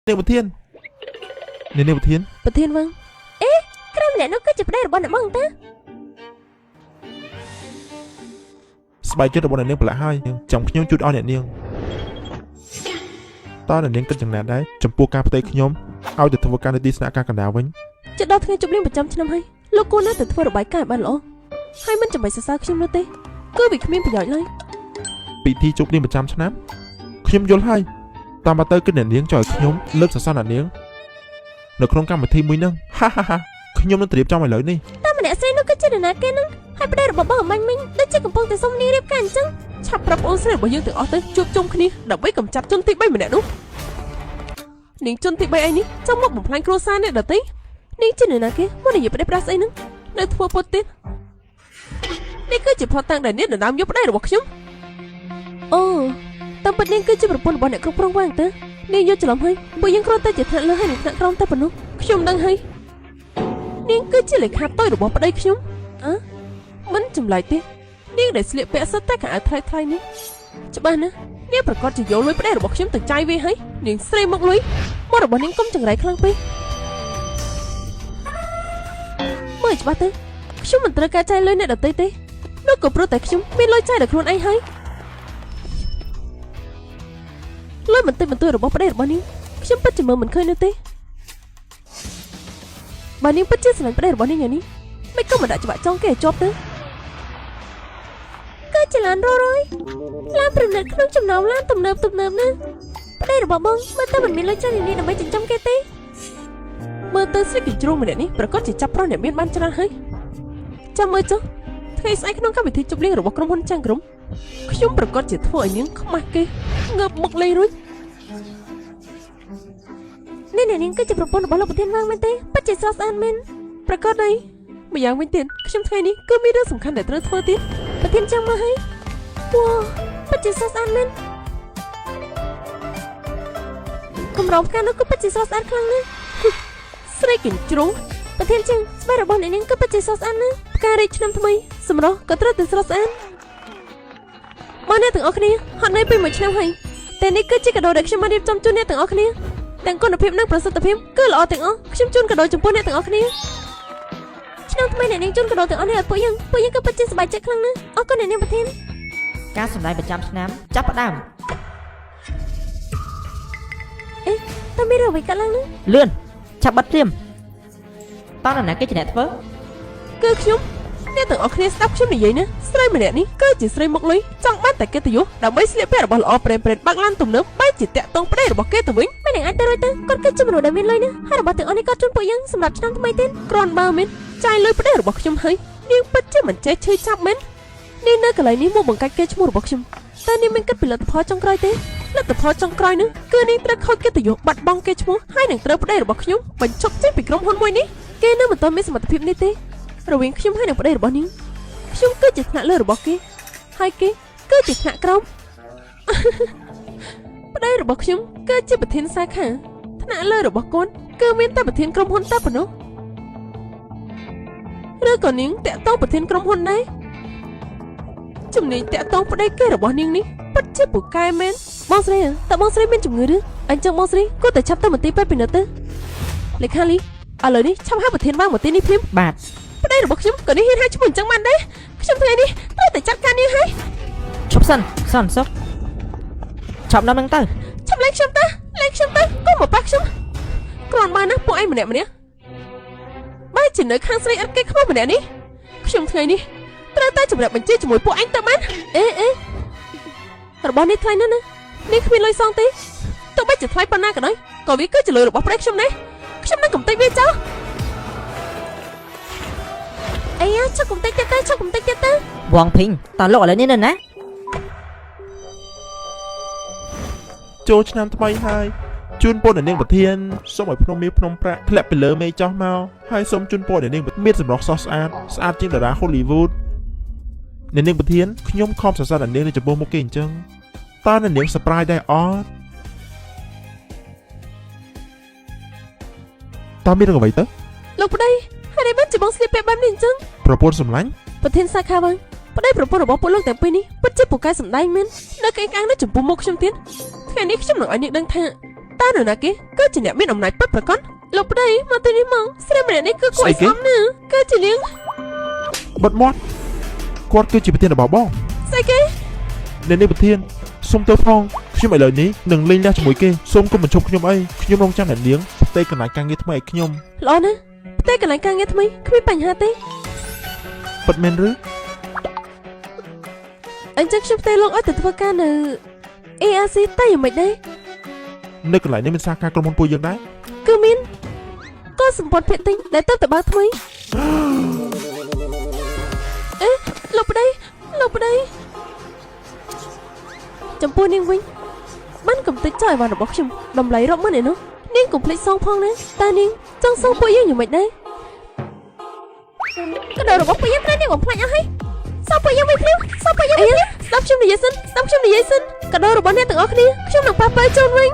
នាងប្រធាននាងនាងប្រធាន ប្រធានវងអេក្រែម្នាក់នោះគឺជាប្តីរបស់អ្នកបងតា ស្បែកជើងរបស់អ្នកនាងប្រឡាក់ហើយចាំខ្ញុំជូតឲ្យអ្នកនាងតើអ្នកនាងគិតយ៉ាងណាដែរចំពោះការផ្ទេរខ្ញុំឲ្យទៅធ្វើការនៅទីស្នាក់ការកណ្ដាលវិញ ជិតដល់ថ្ងៃជប់លៀងប្រចាំឆ្នាំហើយលោកគួរណាស់តែធ្វើរបាយការណ៍ឲ្យបានល្អហើយមិនចាំបាច់សរសើរខ្ញុំនោះទេគឺវាគ្មានប្រយោជន៍ឡើយ ពិធីជប់លៀងប្រចាំឆ្នាំខ្ញុំយល់ហើយតាមមកទៅគឺអ្នកនាងចង់ឲ្យខ្ញុំលើកសរសើរអ្នកនាងនៅក្នុងកម្មវិធីមួយហ្នឹងហាហាហាខ្ញុំនឹងត្រៀមចំឲ្យឥឡូវនេះ តែម្នាក់ស្រីនោះគឺជានរណាគេនឹងហើយប្តីរបស់បងអមាញ់មិញដូចជាកំពុងតែសុំនាងរៀបការអញ្ចឹងឆាប់ប្រាប់អូនស្រីរបស់យើងទាំងអស់ទៅជួបជុំគ្នាដើម្បីកម្ចាត់ជនទី3ម្នាក់នោះនាងជនទី3ឯនេះចង់មកបំផ្លាញគ្រួសារអ្នកដទៃនាងជានរណាគេមកនិយាយប្តីប្រាស់ស្អីហ្នឹងនៅធ្វើពុតទៀតនេះគឺជាផតតាំងដែលនាងដណ្ដើមយកប្តីរបស់ខ្ញុំអូតាមពិតនាងគឺជាប្រពន្ធរបស់អ្នកគ្រប់គ្រងវាងទៅនាងយកច្រឡំហើយពួកយើងគ្រាន់តែជាថ្នាក់លើហើយនិងថ្នាក់ក្រោមតែប៉ុណ្ណោះខ្ញុំដឹងហើយនាងគឺជាលេខាតូចរបស់ប្តីខ្ញុំអើមិនចម្លែកទេនាងដែលស្លៀកពាក់សុទ្ធតែខោអាវថ្លៃថ្លៃនេះច្បាស់ណាស់នាងប្រកាសជាយកលុយប្តីរបស់ខ្ញុំទៅចាយវាហើយនាងស្រីមកលុយមករបស់នាងកុំចង្រៃខ្លាំងពេកមើលឲ្យច្បាស់ទៅខ្ញុំមិនត្រូវការចាយលុយអ្នកដទៃទេនោះក៏ព្រោះតែខ្ញុំមានលុយចាយដល់ខ្លួនឯងហើយលុយបន្តិចបន្តួចរបស់ប្តីរបស់នាងខ្ញុំពិតជាមើលមិនឃើញនោះទេបើនាងពិតជាស្រឡាញ់ប្តីរបស់នាងយ៉ាងនេះមិនក៏មិនដាក់ច្បាក់ចង់គេឲ្យជាប់ទៅគឺជាឡានរយឡានប្រណិតក្នុងចំណោមឡានទំនើបទំនើបណាប្តីរបស់បងមើលទៅមិនមានលុយច្រើននេះដើម្បីចិញ្ចឹមគេទេមើលទៅស្រីកញ្ជ្រោងម្នាក់នេះប្រកាសជាចាប់ប្រុសអ្នកមានបានច្រើនហើយចាំមើលចុះថ្ងៃស្អែកក្នុងកម្មវិធីជប់លៀងរបស់ក្រុមហ៊ុនចាំងក្រុមខ្ញុំប្រកាសជាធ្វើឲ្យនាងខ្មាស់គេងើបមុខលេងរួចនេះអ្នកនាងគឺជាប្រពន្ធរបស់លោកប្រធានវ៉ាងមែនទេពិតជាស្រស់ស្អាតមែនប្រកាសអីម្យ៉ាងវិញទៀតខ្ញុំថ្ងៃនេះគឺមានរឿងសំខាន់ដែលត្រូវធ្វើទៀតប្រធានចាំងមកហើយវ៉ាពិតជាស្រស់ស្អាតមែនកម្រងផ្កានោះគឺពិតជាស្រស់ស្អាតខ្លាំងណាស់ស្រីកញ្ជ្រោងប្រធានចឹងស្បែករបស់អ្នកនាងគឺពិតជាស្រស់ស្អាតណាស់ផ្ការីកឆ្នាំថ្មីសម្រស់ក៏ត្រូវតែស្រស់ស្អាតមកអ្នកទាំងអស់គ្នាហត់នឿយពេញមួយឆ្នាំហើយតែនេះគឺជាកាដូដែលខ្ញុំបានរៀបចំជូនអ្នកទាំងអស់គ្នាទាំងគុណភាពនិងប្រសិទ្ធភាពគឺល្អទាំងអស់ខ្ញុំជូនកាដូចំពោះអ្នកទាំងអស់គ្នាឆ្នាំថ្មីអ្នកនាងជូនកាដូទាំងអស់នេះឲ្យពួកយើងពួកយើងក៏ពិតជាសប្បាយចិត្តខ្លាំងណាស់អរគុណអ្នកនាងប្រធាន ការសម្ដែងប្រចាំឆ្នាំចាប់ផ្ដើម អេតើមានរឿងអ្វីកើតឡើងនោះ លឿនឆាប់បិទភ្លាមតើនរណាគេជាអ្នកធ្វើ គឺខ្ញុំអ្នកទាំងអស់គ្នាស្ដាប់ខ្ញុំនិយាយណាស្រីម្នាក់នេះគឺជាស្រីមុខលុយចង់បានតែកិត្តិយសដើម្បីស្លៀកពាក់របស់ល្អប្រេនប្រេនបើកឡានទំនើបបែរជាតាក់ទងប្តីរបស់គេទៅវិញមិននឹងអាចទៅរួចទៅគាត់គឺជាមនុស្សដែលមានលុយណាហើយរបស់ទាំងអស់នេះគាត់ជូនពួកយើងសម្រាប់ឆ្នាំថ្មីទៀតគ្រាន់បើមែនចាយលុយប្តីរបស់ខ្ញុំហើយនាងពិតជាមិនចេះឈឺចាប់មែននាងនៅកន្លែងនេះមកបង្កាច់គេឈ្មោះរបស់ខ្ញុំតើនាងមានគិតពីលទ្ធផលចុងក្រោយទេលទ្ធផលចុងក្រោយនោះគឺនាងត្រូវខូចកិត្តិយសបាត់បង់គេឈ្មោះហើយនឹងត្រូវប្តីរបស់ខ្ញុំបញ្ឈប់ចេញពីក្រុមហ៊ុនមួយនេះគេនៅមិនទាន់មានសមត្ថភាពនេះទេ រវាងខ្ញុំហើយនិងប្តីរបស់នាងខ្ញុំគឺជាថ្នាក់លើរបស់គេហើយគេគឺជាថ្នាក់ក្រោម ប្តីរបស់ខ្ញុំគឺជាប្រធានសាខាថ្នាក់លើរបស់គាត់គឺមានតែប្រធានក្រុមហ៊ុនតែប៉ុណ្ណោះឬក៏នាងតាក់ទងប្រធានក្រុមហ៊ុនដែរជំនាញតាក់ទងប្តីគេរបស់នាងនេះពិតជាពូកែមែនបងស្រីតើបងស្រីមានជំងឺឬអញ្ចឹងបងស្រីគួរតែឆាប់ទៅមន្ទីរពេទ្យពិនិត្យទៅលេខាលីឥឡូវនេះឆាប់ហៅប្រធានវាងមកទីនេះភ្លាម បាទ ប្តីរបស់ខ្ញុំក៏នេះហ៊ានហៅឈ្មោះអញ្ចឹងបានដែរខ្ញុំថ្ងៃនេះត្រូវតែចាត់ការនាងហើយ ឈប់សិនសិនសុខឆាប់ដល់នឹងទៅ ឆាប់លេងខ្ញុំទៅលេងខ្ញុំទៅកុំមកប៉ះខ្ញុំគ្រាន់បើណាពួកឯងម្នាក់ម្នាក់បែរជានៅខាងស្រីអត់គេខ្មោះម្នាក់នេះខ្ញុំថ្ងៃនេះត្រូវតែជម្រាបបញ្ជាជាមួយពួកឯងទៅបានអេអេរបស់នេះថ្លៃណាស់ណានេះគ្មានលុយសងទេទោះបីជាថ្លៃប៉ុណ្ណាក៏ដោយក៏វាគឺជាលុយរបស់ប្តីខ្ញុំដែរខ្ញុំនឹងកំទេចវាចោលអីយ៉ាចុះកំទេចទៀតទៅចុះកំទេចទៀតទៅ វងភីងតើលោកឥឡូវនេះនៅណា ចូលឆ្នាំថ្មីហើយជូនពរអ្នកនាងប្រធានសូមឲ្យភ្នំមាសភ្នំប្រាក់ធ្លាក់ពីលើមេឃចុះមកហើយសូមជូនពរអ្នកនាងមានសម្រស់ស្រស់ស្អាតស្អាតជាងតារា Hollywood អ្នកនាងប្រធានខ្ញុំខំសរសើរអ្នកនាងនៅចំពោះមុខគេអញ្ចឹងតើអ្នកនាង surprise ដែរអត់តើមានរឿងអ្វីទៅ លោកប្តីហេតុអីបានជាបងស្លៀកពាក់បែបនេះអញ្ចឹង ប្រពន្ធសម្លាញ់ ប្រធានសាខាវិញប្តីប្រពន្ធរបស់ពួកលោកទាំងពីរនេះពិតជាពូកែសម្ដែងមែននៅក្អេងក្អាងនៅចំពោះមុខខ្ញុំទៀតថ្ងៃនេះខ្ញុំនឹងឲ្យនាងដឹងថា តើនរណាគេគឺជាអ្នកមានអំណាចពិតប្រាកដលោកប្តីមកទីនេះមកស្រីម្នាក់នេះគឺគួរឲ្យស្អប់ណាស់គឺជានាង បិទមាត់គាត់គឺជាប្រធានរបស់បង ស្អីគេ អ្នកនាងប្រធានសូមទោសផងខ្ញុំឥឡូវនេះនឹងលេងលះជាមួយគេសូមកុំបញ្ឈប់ខ្ញុំអីខ្ញុំរងចាំអ្នកនាងផ្ទេរកន្លែងការងារថ្មីឲ្យខ្ញុំ ល្អណាស់ផ្ទៃកន្លែងការងារថ្មីគ្មានបញ្ហាទេ ពិតមែនឬ អញ្ចឹងខ្ញុំផ្ទេរលោកឲ្យទៅធ្វើការនៅ ARC តែយ៉ាងម៉េចដែរ នៅកន្លែងនេះមានសាខាក្រុមហ៊ុនពួកយើងដែរ គឺមានក៏សម្ព័ន្ធភាគតិចដែលទៅតែបើកថ្មីអេលោកប្តីលោកប្តីចំពោះនាងវិញបានកំទេចចោលអីវ៉ាន់របស់ខ្ញុំតម្លៃរាប់ម៉ឺនឯនោះនាងកុំភ្លេចសងផងណាតើនាងចង់សងពួកយើងយ៉ាងម៉េចដែរកណ្ដោរបស់ពួកយើងត្រូវនាងបំផ្លាញអស់ហើយសងពួកយើងវិញភ្លាមសងពួកយើងវិញភ្លាមស្ដាប់ខ្ញុំនិយាយសិនស្ដាប់ខ្ញុំនិយាយសិនកណ្ដោរបស់អ្នកទាំងអស់គ្នាខ្ញុំនឹងប៉ះប៉ើជូនវិញ